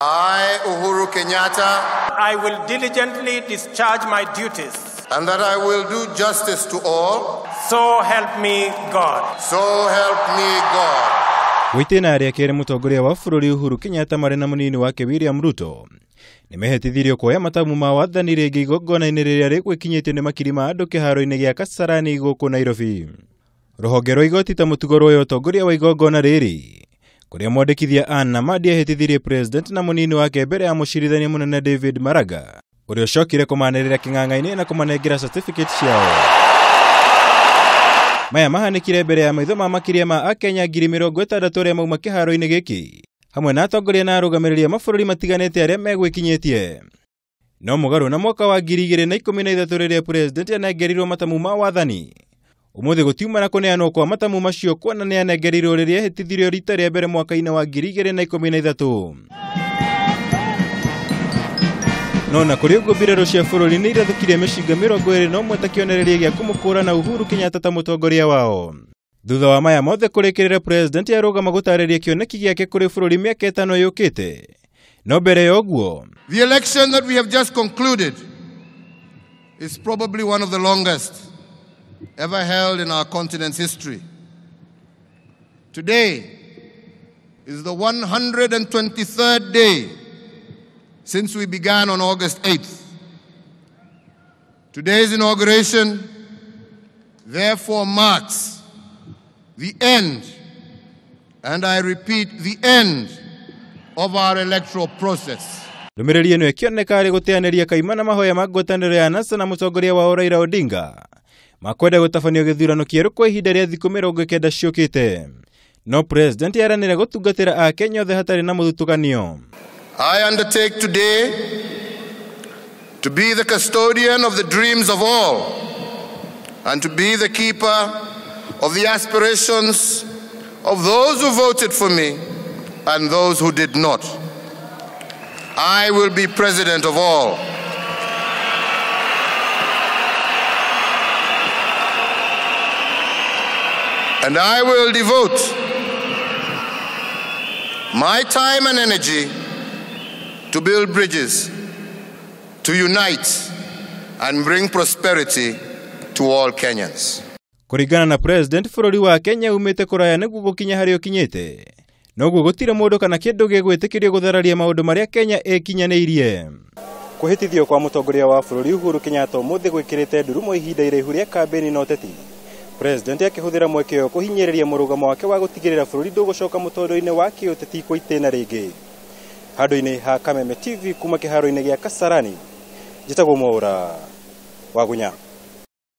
I, Uhuru Kenyatta, I will diligently discharge my duties. And that I will do justice to all. So help me God. So help me God. Gwĩtĩna rĩa kerĩ mũtongoria wa bũrũri Uhuru Kenyatta marĩ na mũnini wake William Ruto nĩmehĩtithirio kuoya matamu ma wathani rĩngĩ igongona-inĩ rĩrĩa rĩgwĩkinyĩtio nĩ makiri ma andũ kĩharo-inĩ gĩa Kasarani gũkũ Nairobi. Rũhonge rwa igoti ta mũtugo rwoya ũtongoria wa igongona rĩrĩ kũrĩa mwandĩkithia Ann Namadi ehĩtithirie president na mũnini wake mbere ya mũcirithania mũnene David Maraga ũrĩa ũcokire kũmanĩrĩra kĩng'ang'a-inĩ na kũmanengera certificate ciao. Maya mahanĩkire mbere ya maitho ma makĩria ma akenya 60,000 arĩa mauma kĩharo-inĩ gĩkĩ hamwe na atongoria na arũgamĩrĩri a mabũrũri matiganĩte arĩa megwĩkinyĩtie. No mũgarũ na mwaka wa 2013 rĩrĩa president anengerirwo matamu ma wathani, ũmũthĩ gũtiuma na kũneanwo kwa matamu macio kuona nĩ anengerirwo rĩrĩa ehĩtithirio rita rĩa mbere mwaka-inĩ wa 2013. No na kũrĩ ũguo mbirarũ cia bũrũri nĩ irathũkirie mĩcinga 21 ta kĩonereria gĩa kũmũkũũra na Uhuru Kenyatta ta mũtongoria wao. Thutha wa maya mothe kũrĩkĩrĩra, president arũgama gũtarĩria kĩoneki gĩake kũrĩ bũrũri mĩaka 5 yũkĩte. No mbere ya ũguo, the election that we have just concluded is probably one of the longest ever held in our continent's history. Today is the 123rd day since we began on August 8th. Today's inauguration therefore marks the end, and I repeat, the end of our electoral process. Ndũmĩrĩri ĩno ĩkĩoneka arĩ gũteanĩria kaimana mahoya ma ngwatanĩro ya NASA na mũtongoria wao Raila Odinga makwenda gũtabanio gĩthurano kĩerũ kwa ihinda rĩa thikũ 90 ciũkĩte. No president aranĩra gũtungatĩra akenya othe hatarĩ na mũthutũkanio. I undertake today to be the custodian of the dreams of all and to be the keeper of the aspirations of those who voted for me and those who did not. I will be president of all. And I will devote my time and energy to build bridges, to unite and bring prosperity to all Kenyans. Kũringana na president, bũrũri wa Kenya umĩte kũraya nĩguo gũkinya harĩa ũkinyĩte. Noguo gũtirĩ mũndũ kana kĩndũ gĩgwĩtĩkĩrio gũthararia maũndũ marĩa Kenya ĩkinyanĩirie. Kũhĩtithio kwa mũtongoria wa bũrũri Uhuru Kenyatta ũmũthĩ gwĩkĩrĩte ndurumo ihinda iraihu rĩa kambĩini na ũteti. President akĩhũthĩra mweke ũyũ kũhinyĩrĩria mũrũgamo wake wa gũtigĩrĩra bũrũri ndũgũcoka mũtũrĩre-inĩ wa kĩũteti kwa itĩna rĩngĩ. Handũ-inĩ ha Kameme TV kuma kĩharo-inĩ gĩa Kasarani, njĩtagwo Mwaũra Wagunya.